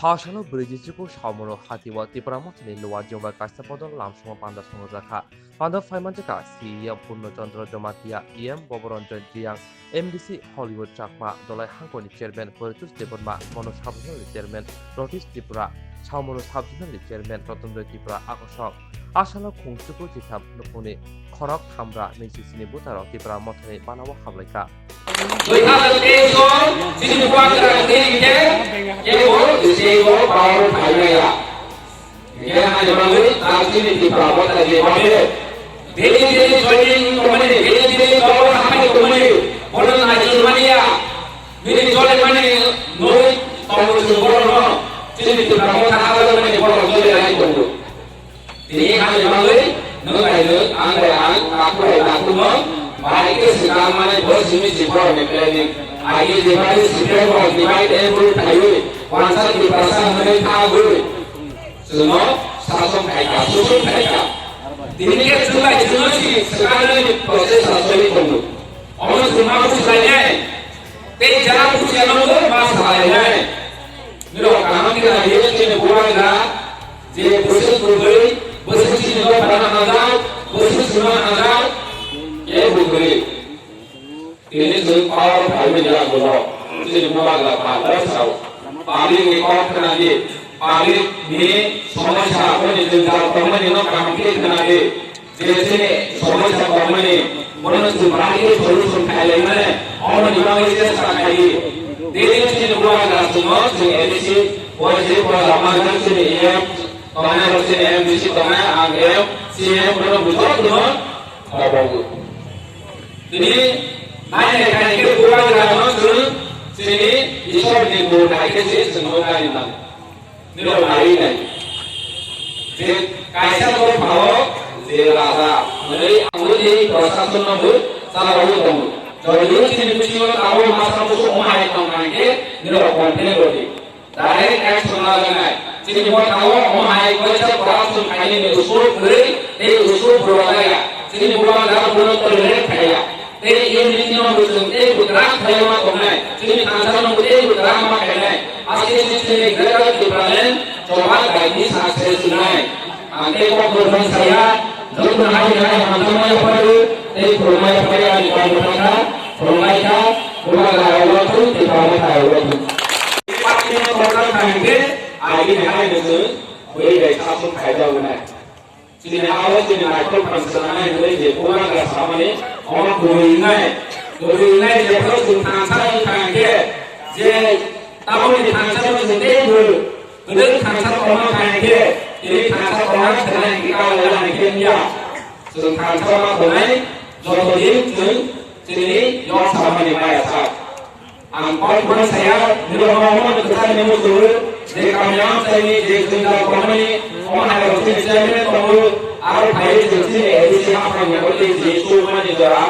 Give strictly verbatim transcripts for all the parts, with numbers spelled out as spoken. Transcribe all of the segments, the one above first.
Asalo brwijichuku Saumoro hatio Tipra Mothani Lower Jombai kaisa bodol lamsongo panda songjakha. Panda phaimanjakha C E M Purno Chandra Jamatia, E M Boboranjan Jiyang, M D C Hollywood Chakma, Dolai Hangkoni Chairman Poritos Debbarma, Mono Sub-Zonal ni Chairman Rotis Tripura, Saumoro Sub-Zonal ni Chairman Rotonjoy Tripura Akosong. Asalo khungchuku chitham nukhungni khorok thamra nwi sisini butaro Tipra Mothani banao hablaikha. Dui hazar teis o chini bubagra tei hingke kebo state o power phaimaya. Hingke ani bagwi ta chini Tipra Motha je bagwi daily daily joining tongmani, daily daily power hapai tongmani, bono naijwk mania. Bini jole mani noi tongo chwng borokno chini Tipra Motha hapai tongmani borok jole nai tongo. Tini ani bagwi nwng bai nwng, ang bai ang, takhuk bai takhukno bahai khe swkang manai bo simi si borokni planning. Agi jemani Supreme Court divide and rule khaiwi wansa Tiprasa hwnwi thagwi chwngno sason khaikha, susun khaikha. Tini khe chwng bai chwngno si swkangni process sasoi tongo. Omo chwng ma bujilainai. Tei jara pusi ano bo ma salai nai. Niro kaham khe nai hiyo chini bubagra je bwswk bwrwi, bwswk chini no phana hajak, bwswk sima hajak, e bwrwi. Tini chwng power phaimani yagulo chini bubagra phandar sao. Public ni kok khna di, public ni somosya, aboni jwngjal tongmani no kaham khe khna di. Je chini somosya tongmani, bono chwng bahai khe solution khailaimani, omoni bagwi chesta khai di. Tei chini bubagra chwngno, chwng A D C, o je program majak chini E M tongnai, rok chini M D C tongnai, ang M, C M bono bujok no kobogo. Tini nai nai khai khe bubagrano chwng chini Ishwar ni bo nai khe se chwngno nai nang. Nirok nai nai. Je kaisa dophao je raja, hwnwi ang uni prosason no bo chalaui tongo. Jodi chini bisingo tabuk masa musu omo hai tong kha khe nirok complain rodi. Direct action lajaknai. Chini bo tabuk omo hai kaisa corruption khainani usul kwrwi tei usul phurojakya. Chini bo tabuk bono tolerate khaiya. Tei unity no bo chwng tei bo kwrak khlaiwi ma tongnai. Chini thansa no bo tei bo kwrak ma khainai. Aswk se chini Greater Tipraland choba daini success wngnai. Ang tei kok rwphang saya, joto hai hai hamjakmaya phaiwi tei phwrwngmaya phaiwi ani kok rwphang kha, phwrwngnai kha, bubagra rok thung, Tipra Motha rok thung. Party no sorkar kha hingke, agini hai no chwng bwrwi bai sasong khaijak wngnai. Chini ha-o chini naithok phan swnamnai hwnwi je bubagra samani omo kwrwi wngnai. Kwrwi wngnai jephru chwng thansa wng kha hwnkhe je tabukni thansa no chwng tei bo kwdwk thansa tongma kha hwnkhe tini thansa tongna thwknai hwnkhe kal wngya hwnkhe wngya. Chwng thansa ma tongnai joto din chwng chini yok samani maya sak. Ang kok bono saya, nirok no omo ni kwchar ni muchungo, je kamiyang saini, je jwngjal tongmani, omo hai rok chini chairman tongo, aro phai chwng chini A D C haphang ni oi je chumani jora,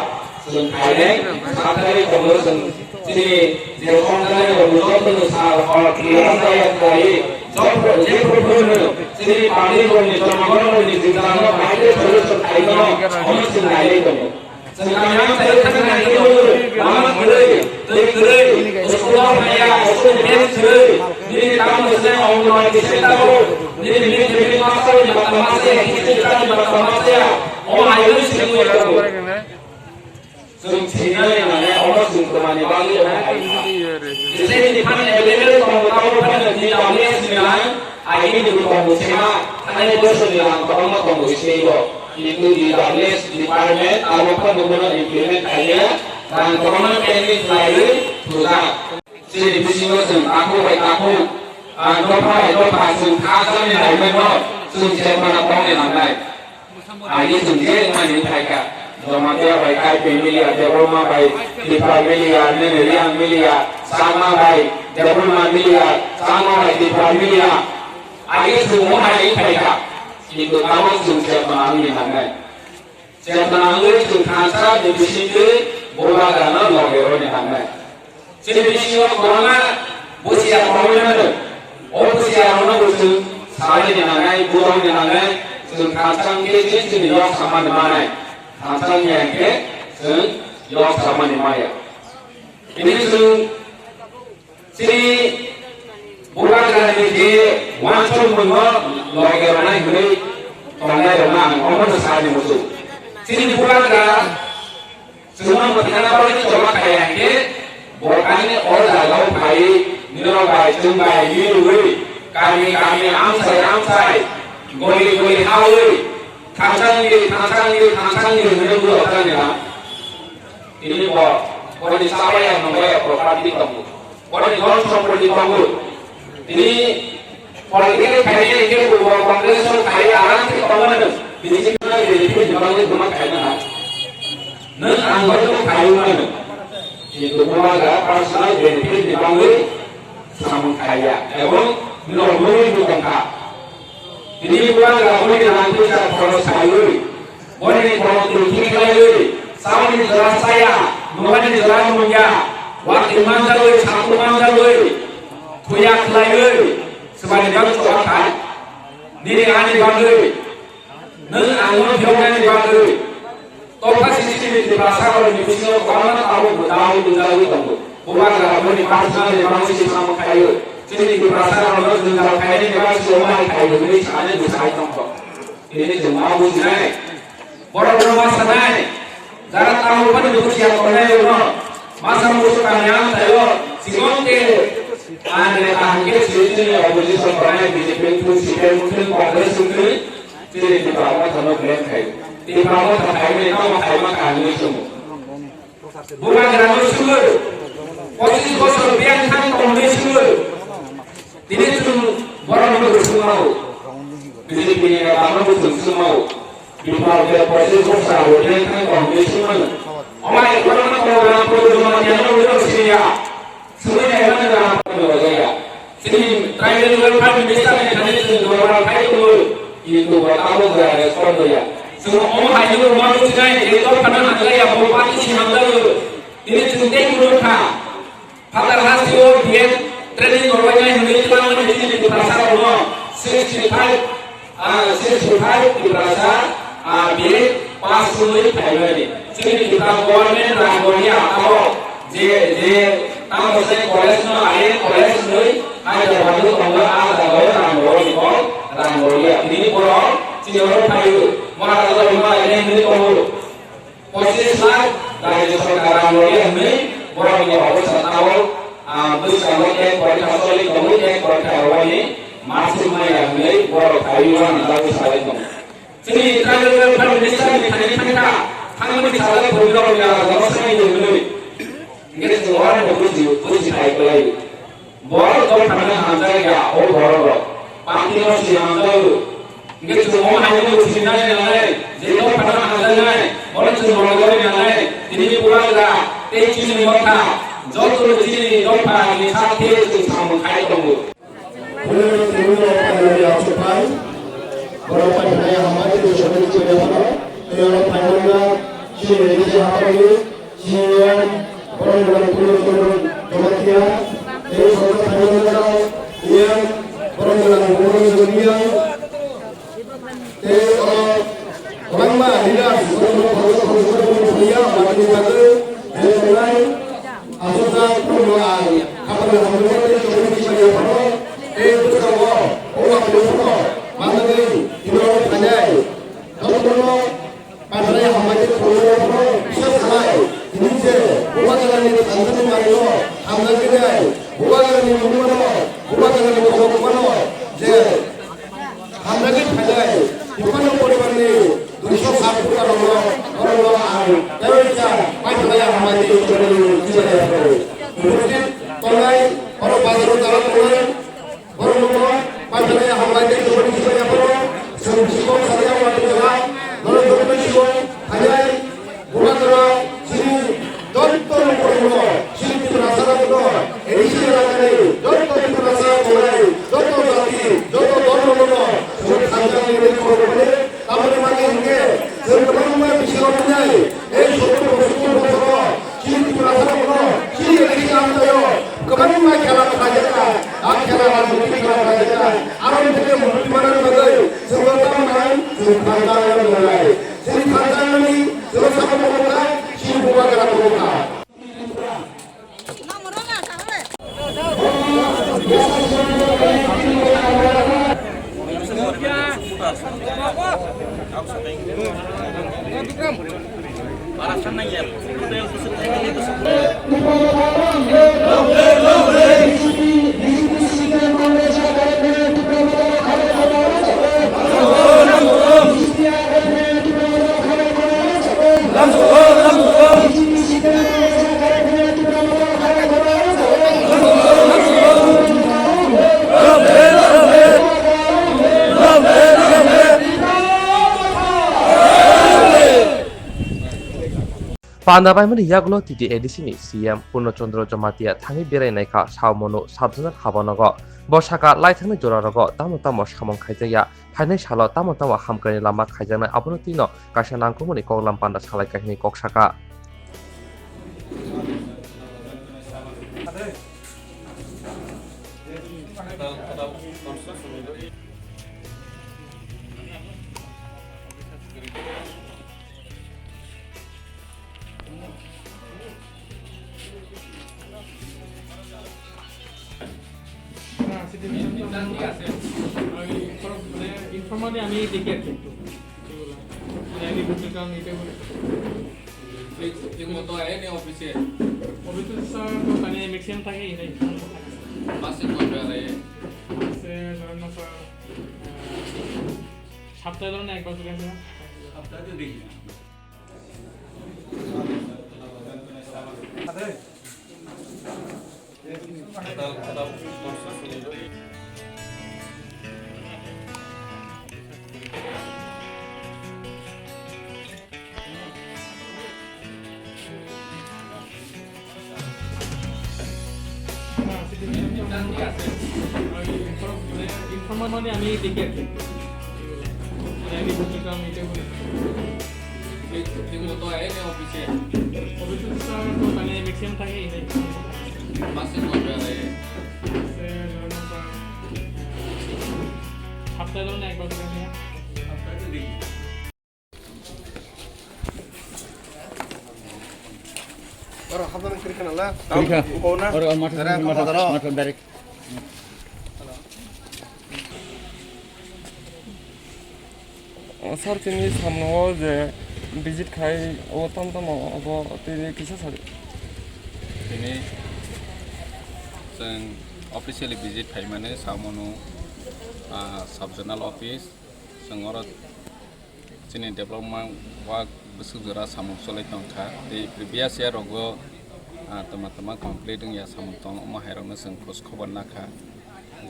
chwng khainai, sathai tongo chwng chini je kongthai rok joto no sa hor kiriya saya khlai, joto je program no chini public rok ni jonogon rok ni jwngjal no bahai khe solution khaino, omo chwng naiwi tongo. Chwng kamiyang sai thangna hino, lama kwrwi, twi kwrwi, school o phaiya, school bag kwrwi, nini tamo se Anganwadi center o, nini mid day meal master ni bata masa ya, history teacher ni bata masa ya, omo hai wngwi simi ya. Chwng sinai nane omo chwng kwmani bagwi omo hai. Jese ni phan available tongo, tamo phano ni W S ni lang, agini bo tongo sema, thani bosor ni lang kwbangma tongo state o. Kintu D W S department abo phano bono implement khaiya, rang kwbangma pending khlaiwi thujak. Chini bisingo chwng takhuk bai takhuk, ah, dopha bai dopha chwng kha jani naimano chwng se phano tongni nangnai. Agi chwng je wngmani phaikha, Jamatia bai Kaitor miliya, Debbarma bai Tipra miliya, nini Reang miliya, Changma bai Debbarma miliya, Changma bai Tipra miliya. Agi chwng wngmani phaikha, kintu tabuk chwng se phano wngni nangnai. Chwng thanangwi chwng thansa ni bisingtwi bubagrano loge rwni nangnai. Chini bisingo kwbangma busia kwrwngwi mano. O busia rokno bo chwng salaini nangnai, bujokni nangnai, chwng thansa wngkhe je chini yok samani manai. Thansa wngya hwnkhe chwng yok samani maya. Tini chwng chini Bubagrani je uansukmungno loge rwnai hwnwi tongnairokno ang omono sani muchung. Chini bubagra chwngno mwthangna bagwi choma khaiya hinkhe bo ani o jagao phaiwi norok bai chwng bai mirwi kami kami amchai amchai goli goli hawi thangsangwi thangsangwi thangsangwi hwnwi bwrwi thangnai. Tini bo, boni chabaya nungbaya property tongo. Boni dhon sompoti tongo. Tini political khainai hingke bo Congress o khai aram se tongo nang. Bini si nang benefit ni bagwi buma khaina ha. Nang ang bai to khai ma nang. Kintu buma ga personal benefit ni bagwi samung khaiya. Ebong norok nugwi bo tongkha. Tini buma ga boni rang puisa khoros khaiwi. Boni ni borok twi khlaiwi, chauni jora chaya, nungmani jora nungya, watwi manjagwi, satung manjagwi, thuya khlaiwi, swmani bagwi chobakha, nini ani bagwi, nwng angno phiyoknani bagwi, topha sisini Tiprasa rokni bisingo kwbangma tabuk bwtangwi nungjagwi tongo. Bubagra boni personal ni bagwi se samung khlaiwi, chini Tiprasa rokno jwngjal khainani bagwi se omo hai khlaiwi hwnwi sanani bwsai tongkha. Tini chwng ma bujinai. Borok rok ma sanai. Jara tamo phano bujiya tongnai rok no. Masa musu kanya tayo. Sikon te. Ane kaham ke sini opposition tongnai B J P tu C P M tu Congress tu. Tini di bama thano blame khai. Di bama thano khai me tamo khai ma kanya sumu. Bubagrano swngwi, pochis bosor biyang thang tongwi swngwi, tini chwng borokno bo swngmao, B J P ni netarokno bo chwng swngmao, Bipal de pochis bosor abo biyang thang tongwi swngmano. Omo hai borokno program program yano wngwi siniya, swngwi naimani rang rwjaya. Chini tribal welfare minister ni thani chini dorbar khai tongo, kintu bo tabuk jora respond ya. Chwng omo hai ni rwma rwchinai, je dophano hamjaya, bo party si hamjago. Tini chwng tei kwrwng kha. Phatar hasti o B Ed training rwbainai hwnwi twlangmani chini Tiprasa rokno sixty five Ah, sixty five Tiprasa, ah, B A pass wngwi phaimani. Chini Tripura government rang rwya abo je, je tamo se college no, I A college wngwi Hyderabad o tongo, ah, jagao rang rwni kok, rang rwya. Tini borok chini oro phaio, Maharaja Rima Ine hwnwi tongo. Pochis lakh rajyo sorkar rang rwya hwnwi borokni obo satao, ah, bwskango ek porikha choli tongo, ek porikha rwbaini marksheet maya hwnwi borok kaiwi uanajagwi salai tongo. Chini tribal welfare minister ni thani thangkha, thangmani sajak bwrwirokni rajao sanai hwnwi. Hingke chwng oro buji, buji khai kwlai. Borok dophano hamjak ya, o borok rok. Party no si hamjak o. Hingke chwng omo hai no buji nai nangnai, je dophano hamjaknai, borok chwng rok rok nangnai. Tini ni bubagra, tei chini motha, joto chini dopha ni sakhe chwng samung khai tongo. Borok pai hamjak ya, chwng pai. Borok pai hamjak ya, hamjak ya, chwng pai. Tei borok pai hamjak ya, chini ni hamjak ya. C M, borok ni borok ni borok ni borok ni Jamatia, tei borok ni borok ni E M, borok ni borok ni borok ni Jamatia, tei oro kwbangma leaders, borok ni borok ni borok ni Jamatia, borok ni bagwi, tei tongnai, aswkjak borok ni ang, kapal ni hamjak tei tongmani kisa ya borok, tei bwskango, o ang borok, manjagwi, tini oro phainai, jotono, Paithai hambai khe khulumrokno biswas khlai, tini je Bubagrani thangjani manwino hamjakgwi nai, Bubagrani nungmano, Bubagrani khulumrokno je hamjakgwi phainai, Tipano poribarni duiso sat putarokno, borokno ang teibo kisa paithai hambai khe khulumrokno biswas khlai. Upasthit tongnai, oro bus Panda baimani yagulo T T A D C ni C M Purno Chandra Jamatia thangwi berai naikha Saumano sub-zonal habanogo. Bo saka laithangni jorarogo tamo tamo samung khaijakya, phainai salo tamo tamo hamkrai lama khaijaknai, abono twino kaisa nangkukmani koklam panda salai kahini kok saka. না, city vision তো আমি, আমি inform-, মানে, informally আমি দেখি আর কি একটু। এগুলা। মানে, আমি বুঝতে চান, এটা বলে। ঠিক, ঠিক মতো আয় নি অফিসে? অফিসে স্যার তো মানে ম্যাক্সিমাম থাকে এখানে। মাসে কয়বার আয়? মাসে ধরেন না স্যার, আহ, সপ্তাহে ধরেন একবার করে আসে। সপ্তাহে তো দেখি না। Informally আমি দেখি আর কি। মানে আমি বুঝতে চান, এটা বলে। ঠিক, ঠিক মতো আয় নি অফিসে? অফিসে স্যার তো মানে ম্যাক্সিমাম থাকে এখানে। মাসে কয়বার আয়? মাসে ধরেন না স্যার, সপ্তাহে ধরেন একবার করে আসে। Oro habang kiri kana la. Kiri ka. Kau na. Oro, oro, matha, Tara, matha, matha, matha, direct. Sir, tini samno je visit khai, o tam tam obo tini kisa sari. Tini chwng officially visit khaimani Saumano, ah, sub zonal office. Chwng oro chini development work bwswk jora samung choli tongkha. Tei previous year rogo, ah, twma twma complete wngya samung tong, omo hairokno chwng khoj khobor nakha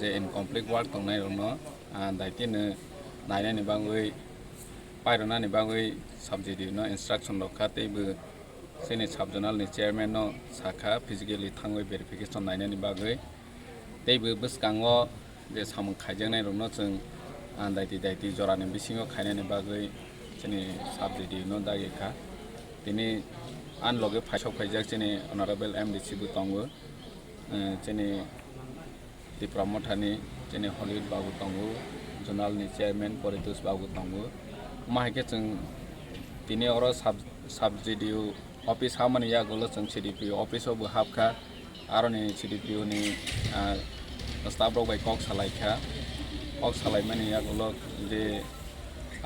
je incomplete work tongnairokno, ah, daitino nainani bagwi, pairwnani bagwi sub-D D O no instruction rokha, tei bo chini sub-zonal ni chairman no sakha physically thangwi verification nainani bagwi. Tei bo bwskango je samung khaijaknai rokno chwng, ah, daiti daiti jorani bisingo khainani bagwi chini sub-D D O no dagi kha. Tini ani loge phaisok phaijak chini honorable M D C bo tongo, eh, chini Tipra Mothani chini Hollywood babu tongo, zonal ni chairman Poritos babu tongo. Omo hai khe chwng tini oro sub, sub-D D O office hamani yagulo chwng C D P O office o bo hapkha. Aroni C D P O ni, ah, staff rok bai kok salai kha. Kok salai mani yagulo je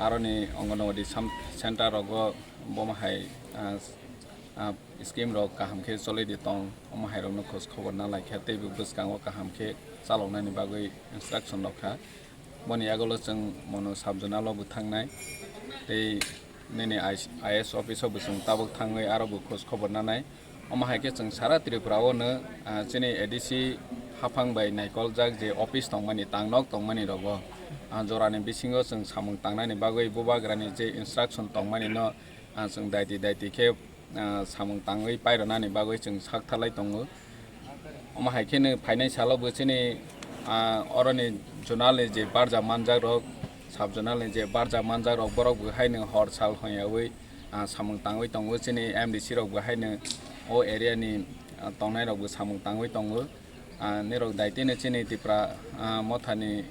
aroni Anganwadi sam-, center rogo bomo hai, ah, ah, scheme rok kaham khe choli di tong, omo hai rokno khoj khobor na lai kha, tei bo bwskango kaham khe chaloknani bagwi instruction rok kha. Boni yagulo chwng mono sub-zonal o bo thangnai, tei nini I S office o bo chwng tabuk thangwi aro bo khoj khobor nanai. Omo hai khe chwng sara Tripura o no, ah, chini A D C haphang bai naikoljak je office tongmani, tangnok tongmani rogo, ah, jorani bisingo chwng samung tangnani bagwi bubagrani je instruction tongmani no, ah, chwng daiti daiti khe, ah, samung tangwi pairwnani bagwi chwng sak thalai tongo. Omo hai kheno phainai salo bo chini, ah, oroni zonal ni je barja manjak rok, sub zonal ni je barja manjak rok, borok bo haino hor sal hwnyaui, ah, samung tangwi tongo. Chini M D C rok bo haino o area ni, ah, tongnai rok bo samung tangwi tongo. Ah, nirok daitino chini Tipra, ah, mothani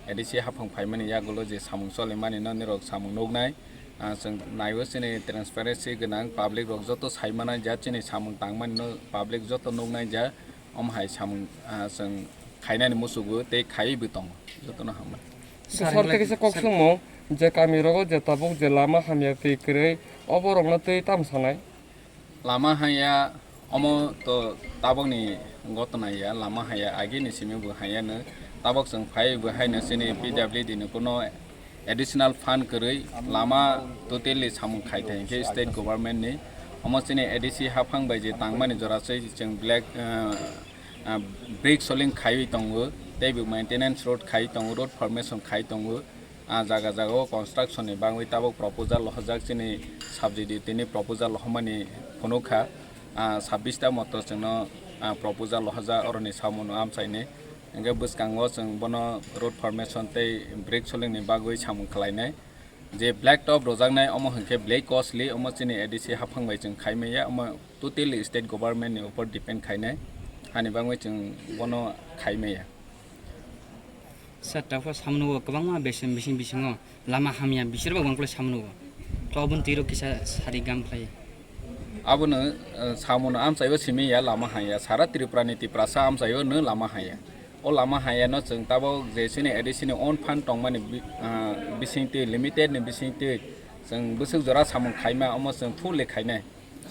A D C haphang phaimani yagulo je samung cholimani no nirok samung nuknai. Ah, chwng naiwi chini transparency gwnang, public rok joto saimanai ja chini samung tangmani no public joto nuknai ja, omo hai samung, ah, chwng khainani muchugo tei khaiwi bo tongo, jotono hambai. Sir, kisa kok swngmung je kami rogo je tabuk je lama hamya twi kwrwi, o borokno twi tamo sanai? Lama haya omo to tabokni gotona ya, lama haya agini simi bo haya no. Tabok chwng phai bo haino chini P W D ni kuno additional fund kwrwi lama totally samung khai thai hinkhe state government ni. Omo chini A D C haphang bai je tangmani jora se chwng black, ah, ah, brick soling khaiwi tongo, tei bo maintenance road khai tongo, road formation khai tongo. Ah, jaga jaga o construction ni bagwi tabok proposal lohojak chini sub-city ni proposal lohomani phunukha. Ah, sabbish ta moto chwngno, ah, proposal lohojak oroni samono amchaini. Hingke bwskango chwng bono road formation tei brick soling ni bagwi samung khlainai. Je black top rojaknai omo hwnkhe belai costly, omo chini A D C haphang bai chwng khaimaya, omo totally state government ni upor depend khainai. Hani bagwi chwng bono khaimaya. Sir, takhu samno kwbangma besem bising bisingo lama hamya bisir bo wngkle samno. To aboni tiro kisa sari gam khlai. Abono, eh, samono amchaibo simi ya lama haya. Sara Tripura ni Tiprasa amchaio no lama haya. O lama haya no chwng tabok je chini A D C ni own fund tongmani bi-, ah, bisingtwi, limited ni bisingtwi chwng bwswk jora samung khaima omo chwng fully khainai.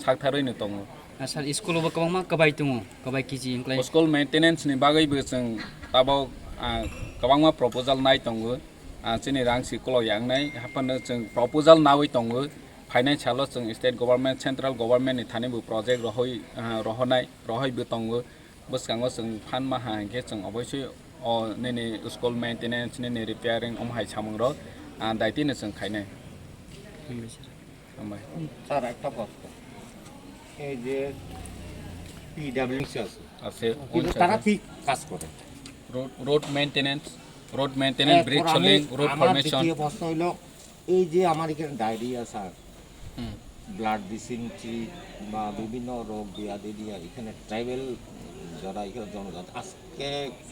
Saktharwi no tongo. Ah, sir, school o bo kwbangma kwbai tongo, kwbai kiji wngkle. School maintenance ni bagwi bo chwng tabok, ah, kwbangma proposal nai tongo. Ah, chini rang si kolok yang nai, haphano chwng proposal nawi tongo. Financial o chwng state government, central government ni thani bo project rohoi, ah, rohonai, rohoi bo tongo. Bwskango chwng phan maha hinkhe chwng oboisoi o nini school maintenance, nini repairing, omo hai samungrok, ah, daitino chwng khainai. Hambai, sir. Hambai. Sir, একটা প্রশ্ন। এই যে পিডাব্লিউসি আছে, আছে, কিন্তু কোন তারা স্যার? কি কাজ করে? Road, road maintenance, road maintenance, এ, brick আমি, soling, road আমার formation. দ্বিতীয় প্রশ্ন হইল, এই যে আমার এখানে ডায়রিয়া, স্যার, হুম। ব্লাড ডিসেন্ট্রি বা বিভিন্ন রোগ ব্যাধি দিয়ে এখানে ট্রাইবাল যারা এখানে জনজাত, আজকে